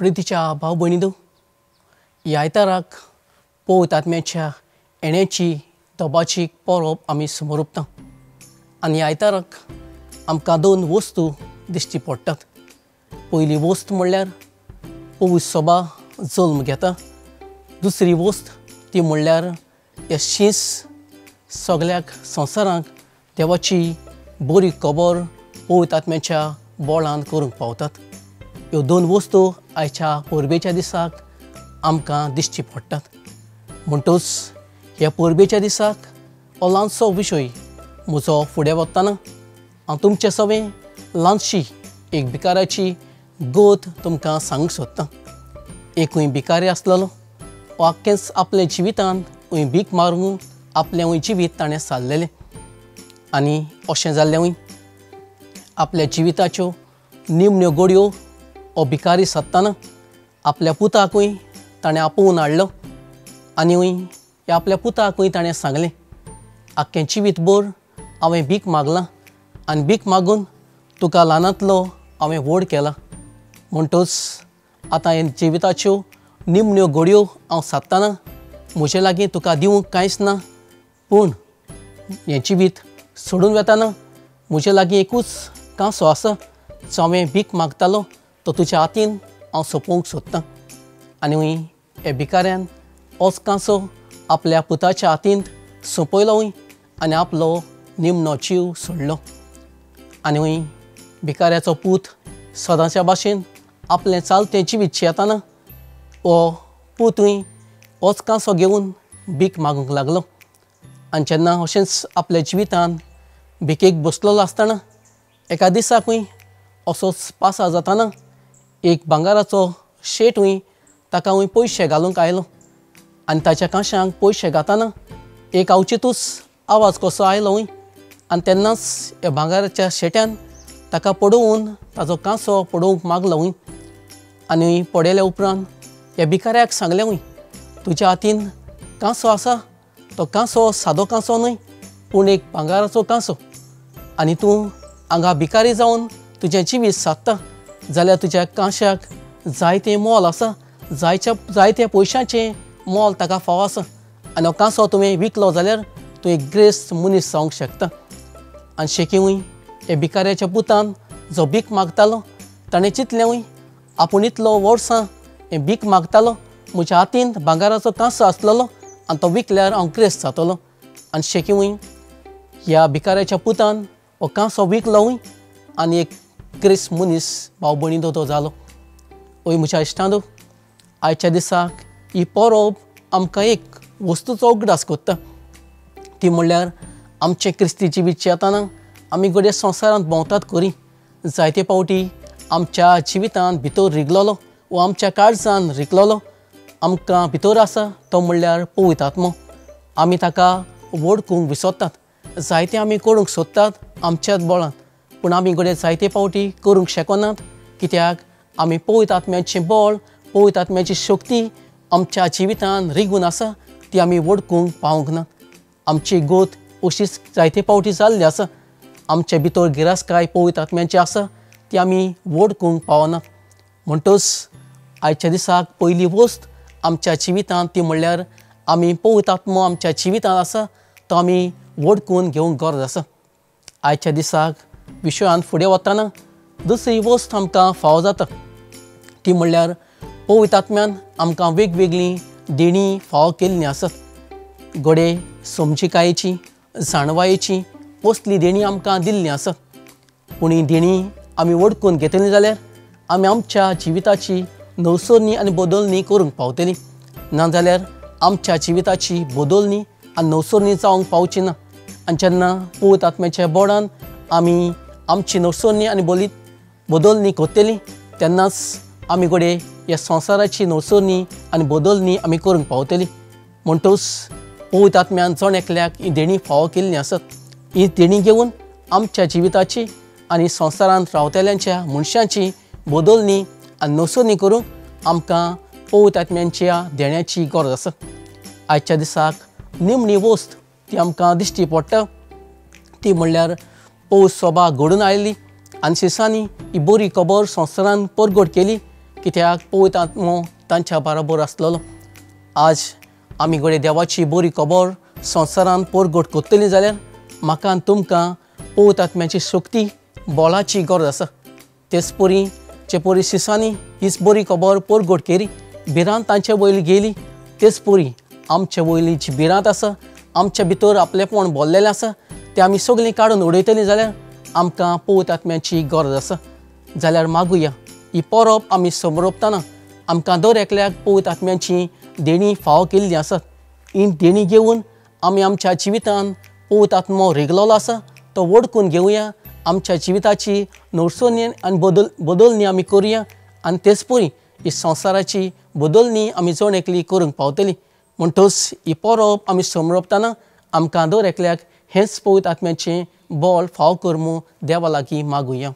प्रितीच्या भाव भयणींनो, ह्या आयताराक पवित्र आत्म्याच्या येण्याची दबाची परब आमी समोर उरता आनी ह्या आयताराक आमकां दोन वस्तू दिश्टी पडटात। पयली वस्त म्हणल्यार पवित्र सभा जल्म घेता, दुसरी वस्त ती म्हणल्यार ह्या शींस सगळ्याक संवसाराक देवाची बरी खबर पवित्र आत्म्याच्या बोळान करूंक पावतात। ह्यो दोन वस्तू आयच्या परबेच्या दिसाक आमकां दिश्टी पडटात। म्हणटूच ह्या परबेच्या दिसाक हो ल्हानसो विशय म्हजो फुडें वतना हांव तुमचे सवें ल्हानशी एक भिकाराची गोत तुमकां सांगूंक सोदतां। एकूय भिकारी आसलेलो, हो आख्खेंच आपल्या जिवितांत हूंय भीक मारून आपलें हूंय जिवीत ताणें सारलेलें आनी अशें जाल्लें हूंय आपल्या जिविताच्यो निमण्यो गोडयो हो भिकारी सादतना आपल्या पुताकूय ताणें आपोवन हाडलो आनी हूंय ह्या आपल्या पुताकूय ताणें सांगलें, आख्खें जिवीत भर हांवें भीक मागलां आनी भीक मागून तुका ल्हानांतलो हांवें व्हड केला, म्हणटूच आतां हे जिविताच्यो निमण्यो घडयो हांव सादतना म्हजे लागीं तुका दिवंक कांयच ना, पूण हें जिवीत सोडून वतना म्हजे लागीं एकूच कांसो आसा जो हांवें भीक मागतालो तो तुज्या हातीन हांव सोंपोवंक सोदतां। आनी हूंय ह्या भिकाऱ्यान होच कांसो आपल्या पुताच्या हातींत सोंपयलो हूंय आनी आपलो निमणो जीव सोडलो। आनी हूंय भिकाऱ्याचो पूत सदांच्या भाशेन आपलें चालतें जिवीत जियेतना हो पूतूय होच कांसो घेवन भीक मागूंक लागलो आनी जेन्ना अशेंच आपल्या जिवितान भिकेक बसलेलो आसतना एका दिसाकूय असोच पासार जातना एक भांगराचो शेटूय ताका हूंय पयशे घालूंक आयलो आनी ताच्या कांशांक पयशे घातना एक अवचितूच आवाज कसो आयलो हूंय आनी तेन्नाच ह्या भांगराच्या शेट्यान ताका पडोवन ताजो कांसो पडोवंक मागलो हूंय आनी पडयल्या उपरांत ह्या भिकाऱ्याक सांगलें हूंय, तुज्या हातीन कांसो आसा तो कांसो सादो कांसो न्हय पूण एक भांगराचो कांसो आनी तूं हांगा भिकारी जावन तुजें जिवीत सादता जाल्यार तुज्या कांश्याक जायतें मोल आसा, जायते पयशांचें मोल ताका फावो आसा आनी हो कांसो तुवें विकलो जाल्यार तूं एक ग्रेस्त मनीस जावंक शकता। आनी शेकीवूय ह्या भिकाऱ्याच्या पुतान जो भीक मागतालो ताणें चिंतलें हूंय आपूण इतलो वर्सां हें भीक मागतालो, म्हज्या हातीन भांगराचो कांसो आसलेलो आनी तो विकल्यार हांव ग्रेस्त जातलो। आनी शेकीवूय ह्या भिकाऱ्याच्या पुतान हो कांसो विकलो हूंय आनी एक ग्रेस्त मनीस भाव भयणींनो तो जालो। ओय म्हज्या इश्टांनो, आयच्या दिसाक ही परब आमकां एक वस्तूचो उगडास करता, ती म्हणल्यार आमचें क्रिस्ती जिवीत जियेतना आमी घडये संवसारांत भोंवतात खरी, जायते फावटी आमच्या जिवितांत भितर रिगलेलो वो आमच्या काळजान रिगलेलो आमकां भितर आसा तो म्हणल्यार पवित्र आत्मो। आमी ताका वळखूंक विसरतात, जायते आमी करूंक सोदतात आमच्याच बळान, पूण आमी घडये जायते फावटी करूंक शकनात कित्याक आमी पवित्र आत्म्याचें बळ, पवित्र आत्म्याची शक्ती आमच्या जिवितान रिगून आसा ती आमी वळखूंक पावूंक ना। आमची गोत अशीच जायते फावटी जाल्ली आसा, आमचे भितर गिरासकाय पवित्र आत्म्याची आसा ती आमी वळखूंक पावनात। म्हणटूच आयच्या दिसाक पयली वस्त आमच्या जिवितांत ती म्हणल्यार आमी पवित्र आत्मो आमच्या जिवितांत आसा तो आमी वळखून घेवंक गरज आसा। आयच्या दिसाक विशयान फुडें वतना दुसरी वस्त आमकां फावो जाता ती म्हणल्यार पवित्र आत्म्यान आमकां वेगवेगळीं देणीं फावो केल्लीं आसत। घडये समजिकायेची, जाणवायेची कसली देणीं आमकां दिल्लीं आसत, पूण ही देणीं आमी वळखून घेतलीं जाल्यार आमी आमच्या जिविताची नवसरणी आनी बदलणी करूंक पावतलीं, नाजाल्यार आमच्या जिविताची बदलणी आनी नवसरणी जावंक पावची ना। आनी जेन्ना पवित्र आत्म्याच्या बोडान आमी आमची नवसरणी आनी बदलणी करतलीं तेन्नाच आमी घडये ह्या संवसाराची नवसरणी आनी बदलणी आमी करूंक पावतलीं। म्हणटूच पवित्र आत्म्यान जण एकल्याक ही देणीं फावो केल्लीं आसत, ही देणीं घेवन आमच्या जिविताची आनी संवसारांत रावतल्यांच्या मनशांची बदलणी आनी नवसरणी करूंक आमकां पवित्र आत्म्यांच्या देण्याची गरज आसा। आयच्या दिसाक निमणी वस्त ती आमकां दिश्टी पडटा ती म्हणल्यार पवित्र सभा घडून आयली आनी शिसांनी ही बरी खबर संवसारान परगट केली कित्याक पवित्र आत्मो तांच्या बरोबर आसलेलो। आज आमी घडये देवाची बरी खबर संवसारान परगट करतली जाल्यार म्हाका आनी तुमकां पवित्र आत्म्याची शक्ती बळाची गरज आसा। तेच परी जे परी सिसांनी हीच बरी खबर परगट केली, भिरांत तांचे वयली गेली, तेच परी आमचे वयली जी भिरांत आसा, आमच्या भितर आपलेपण भरलेलें आसा तें आमी सगळीं काडून उडयतलीं जाल्यार आमकां पवित्र आत्म्याची गरज आसा। जाल्यार मागुया ही परब आमी समरोपतना आमकां दर एकल्याक पवित्र आत्म्याची देणी फावो केल्ली आसात। ही देणी घेवन आमी आमच्या जिवितान पवित्र आत्मो रिगलेलो आसा तो वडकून घेवया, आमच्या जिविताची नरसोनी आनी बदलणी आमी करुया आनी तेच परी ही संवसाराची बदलणी आमी जण एकली करूंक पावतली। म्हणटच ही परब आमी समरोपतना आमकां दर एकल्याक हेंच पवित्र आत्म्याचें बळ फावो कर म्हूण देवा लागीं मागुया।